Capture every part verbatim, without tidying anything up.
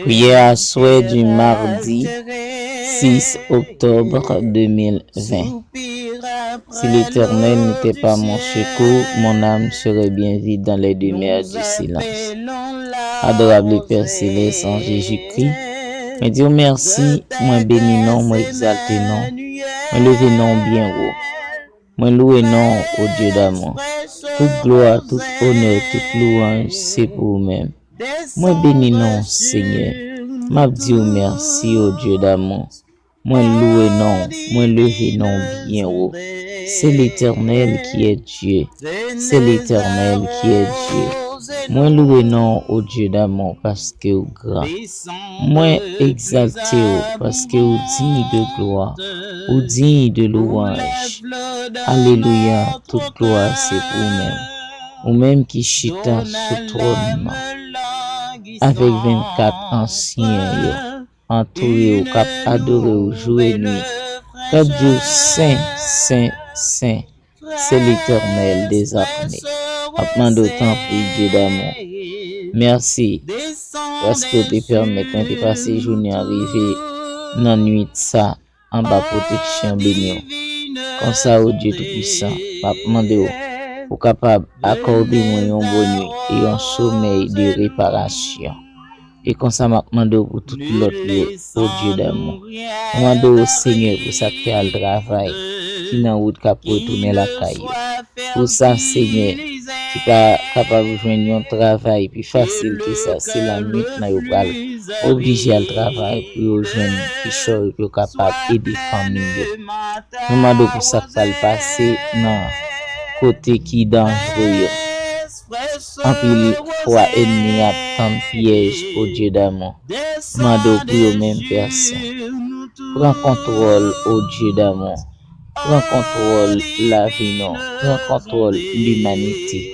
Prière aswè di madi sis oktòb de mil ven. Si l'Éternel n'était pas mon secours, mon âme serait bien vite dans les demeures du silence. Adorable Père Céleste en Jésus-Christ, mwen di w mèsi, mwen beni non w, mwen egzalte non w, mwen leve non w byen wo. Mwen louwe non w, o Dye damou. Tout glwa, tout onè, tout louwanj, se pou ou menm. Mwen beni non w, Senyè. M ap di w mèsi, o Dye damou. Mwen louwe non w, mwen leve non w byen wo. C'est l'Éternel qui est Dieu. C'est l'Éternel qui est Dieu. Mwen louwe non w, o Dye damou, paske w gran. Mwen egzalte w, paske w diy de glwa, ou diy de louwanj. Alelouya, tout glwa se pou ou menm. Ou menm ki chita sou twòn nan, avèk vennkat ansyen yo antoure w, k ap adore w jou e nuit, k ap di w, Sen, sen, sen, c'est l'Éternel des armées. M ap mande w, tanpri, Dye damou, mèsi, paske w te pèmèt mwen te pase jounen an rive nan nuit sa anba pwoteksyon beni w. Konsa, o Dye Toupisan, m ap mande w pou w kapab akòde mwen yon bòn nuit e yon somèy de reparasyon. E konsa, m ap mande w pou tout lòt yo, o Dye damou. M mande w, Senyè, pou sa k te al travay, ki nan wout k ap retounen lakay yo. Pou sa, Senyè, ki pa kapab jwenn yon travay pi fasil ke sa, se lannwit nan yo pral oblije al travay pou yo jwenn kichòy pou yo kapab ede fanmi yo. Nou mande w pou sa k pral pase nan kote ki danjre yo. Anpil fwa, ènmi ap tann pyèj, o Dye damou. Mande w pou yo menm, Pè Sen. Pran kontwòl, o Dye damou. Pran kontwòl lavi nou. Pran kontwòl limanite.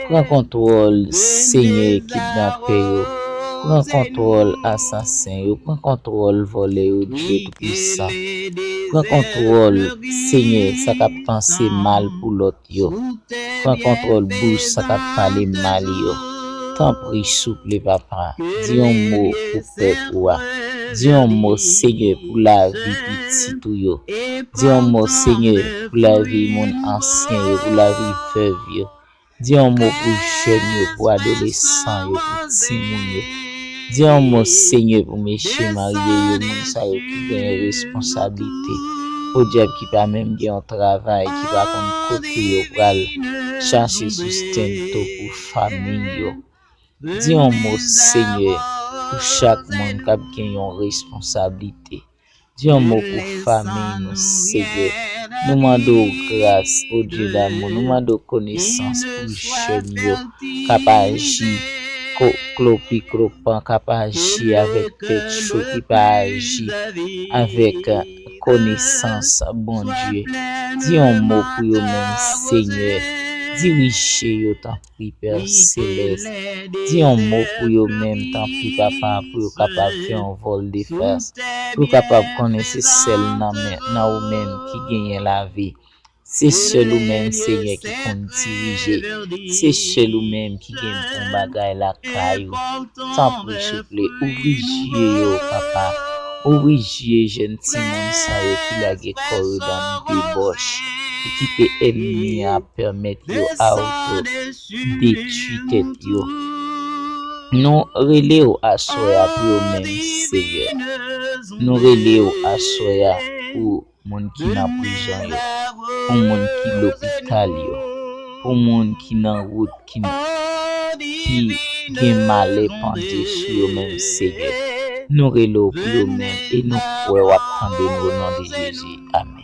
Pran kontwòl, Senyè, kidnapè yo. Pran kontwòl asasen yo. Pran kontwòl vòlè yo, Dye Toupisan. Pran kontwòl, Senyè, sa k ap panse mal pou lòt yo. Pran kontwòl bouch sa k ap pale mal yo. Tanpri, souple, Papa, di yon mo pou pèp ou a. Di yon mo, Senyè, pou lavi pitit ou yo. Di yon mo, Senyè, pou lavi moun ansyen yo, pou lavi vèv yo. Di yon mo pou jèn yo, pou adolesan yo, pou timoun yo. Di yon mo, Senyè, pou mesye marye yo, moun sa yo ki genyen responsablite. Podyab ki pa menm gen yon travay, ki pa konn kote yo pral chache sustento pou fanmi yo. Di yon mo, Senyè, pou chak moun k ap gen yon responsablite. Di yon mo pou fanmi nou, Senyè. Nou mande w gras, o Dye damou. Nou mande w konesans pou jèn yo k ap aji ko-, klopiklopan, k ap aji avèk tèt cho, ki pa aji avèk, eh, konesans Bondye. Di yon mo pou yo menm, Senyè. Dirije yo tanpri, Pè Selès. Di yon mo pou yo menm, tanpri, Papa, pou yo kapab fè yon vòl de fas, pou yo kapab konnen se sèl nan men, nan ou menm ki genyen lavi. Se sèl ou menm, Senyè, ki konn dirije. Se sèl ou menm ki gen bon bagay lakay ou. Tanpri, souple, ouvri zye yo, Papa. Ouvri zye jèn timoun sa yo ki lage kò yo nan debòch, ki kite ènmi a pèmèt yo awoto detwi tèt yo. Nou rele w aswè a pou yo menm, Senyè. Nou rele w aswè a pou moun ki nan prizon yo, pou moun ki lopital yo, pou moun ki nan wout, ki, ki gen malè pandye sou yo menm, Senyè. Nou rele w pou yo menm e nou kwè w ap tande nou o non de Jezi. Amèn.